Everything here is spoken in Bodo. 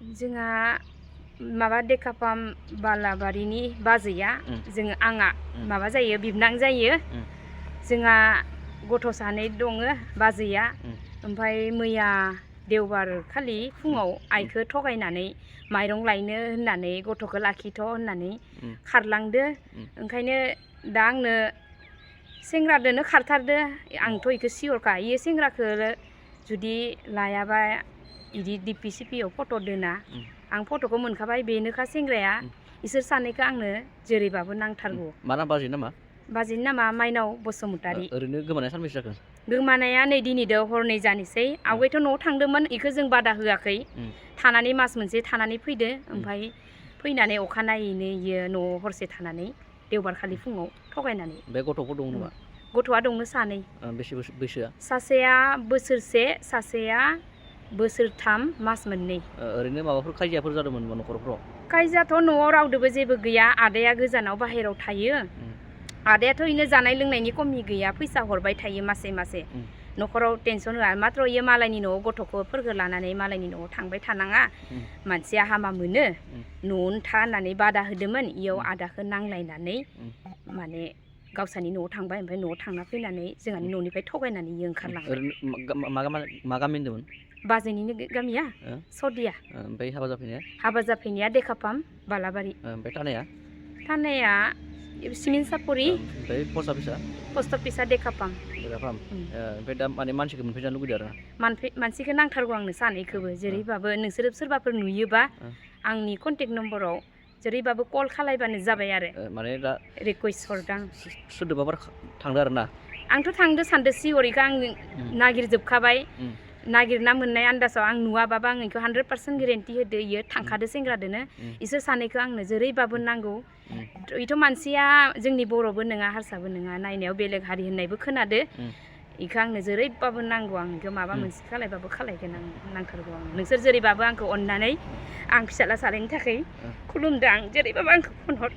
जोंहा माबा देकापाम बालाबारिनि बाजैया जोङो आंहा माबा जायो बिबनां जायो जोंहा गथ' सानै दङ बाजैया ओमफ्राय मैया देवबार खालि फुङाव आइखौ थगायनानै माइरं लायनो होननानै गथ'खौ लाखिथ' होननानै खारलांदो ओंखायनो दा आंनो सेंग्रादोनो खारथारदो आंथ' इखौ सियरखा इयो सेंग्राखौ जुदि लायाबा इदि डिपि सिपियाव फट' दोना आं फट'खौ मोनखाबाय बेनोखा सेंग्राया इसोर सानैखौ आंनो जेरैबाबो नांथारगौ मा नाम बाजैनि नामा? बाजैनि नामा माइनाव बसुमतारी। ओरैनो गोमानाया सानबेसे जाखो? गोमानाया नै दिनैदो हरनै जानोसै आवगायथ' न'आव थांदोंमोन इखौ जों बादा होआखै थानानै मास मोनसे थानानै फैदो ओमफ्राय फैनानै अखानायैनो इयो न'आव हरसे थानानै देवबारखालि फुङाव थगायनानै। बे गथ'फोर दं नामा? गथ'आ दङ सानै। बेसे बैसोआ? सासेया बोसोरसे सासेया बोसोरथाम मास मोननै। ओरैनो माबाफोर खायजियाफोर जादोंमोन नामा न'खरफ्राव? खायजाथ' न'आव रावदोबो जेबो गैया आदाया गोजानाव बाहेरायाव थायो आदायाथ' इनो जानाय लोंनायनि कमि गैया फैसा हरबाय थायो मासे मासे न'खराव टेनसन होआ मात्र' इयो मालायनि न'आव गथ'फोरखौ लानानै मालायनि न'आव थांबाय थानाङा मानसिया हामा मोनो न'आवनो था होननानै बादा होदोंमोन इयाव आदाखौ नांलायनानै माने गावसानि न'आव थांबाय ओमफ्राय न'आव थांना फैनानै जोंहानि न'निफ्राय थगायनानै इयो ओंखारलांबाय। मा गामिनिमोन? बाजैनिनो गामिया सदिया। ओमफ्राय हाबा जाफैनाया? हाबा जाफैनाया देकापाम बालाबारि। ओमफ्राय थानाया? थानाया सिमिन सापरि। ओमफ्राय पस्ट अफिसा? पस्ट अफिसा देकापाम। देकापाम। ओमफ्राय दा माने मानसिखौ मोनफैजानो लुगैदों आरो? मानसिखौ नांथारगौ आंनो सानैखौबो जेरैबाबो नोंसोरो सोरबाफोर नुयोबा आंनि कन्टेक्ट नम्बराव जेरैबाबो कल खालायबानो जाबाय आरो। माने दा रिकुवेस्ट हरदां। सोरदोबाफोर थांदो आरो ना? आंथ' थांदो सानदो सियरिखौ आं नागिरजोबखाबाय नागिरना मोननाय आन्दासाव आं नुवाबाबो आं इखौ 100% गेरेन्टि होदो इयो थांखादो सेंग्रादोनो इसोर सानैखौ आंनो जेरैबाबो नांगौ इथ' मानसिया जोंनि बर'बो नङा हारसाबो नङा नायनायाव बेलेग हारि होननायबो खोनादो इखौ आंनो जेरैबाबो नांगौ आं इखौ माबा मोनसे खालायबाबो खालायगोन आं नांथारगौ आं नोंसोर जेरैबाबो आंखौ अननानै आं फिसाला सालायनो थाखाय खुलुमदो आं जेरैबाबो आंखौ फन हर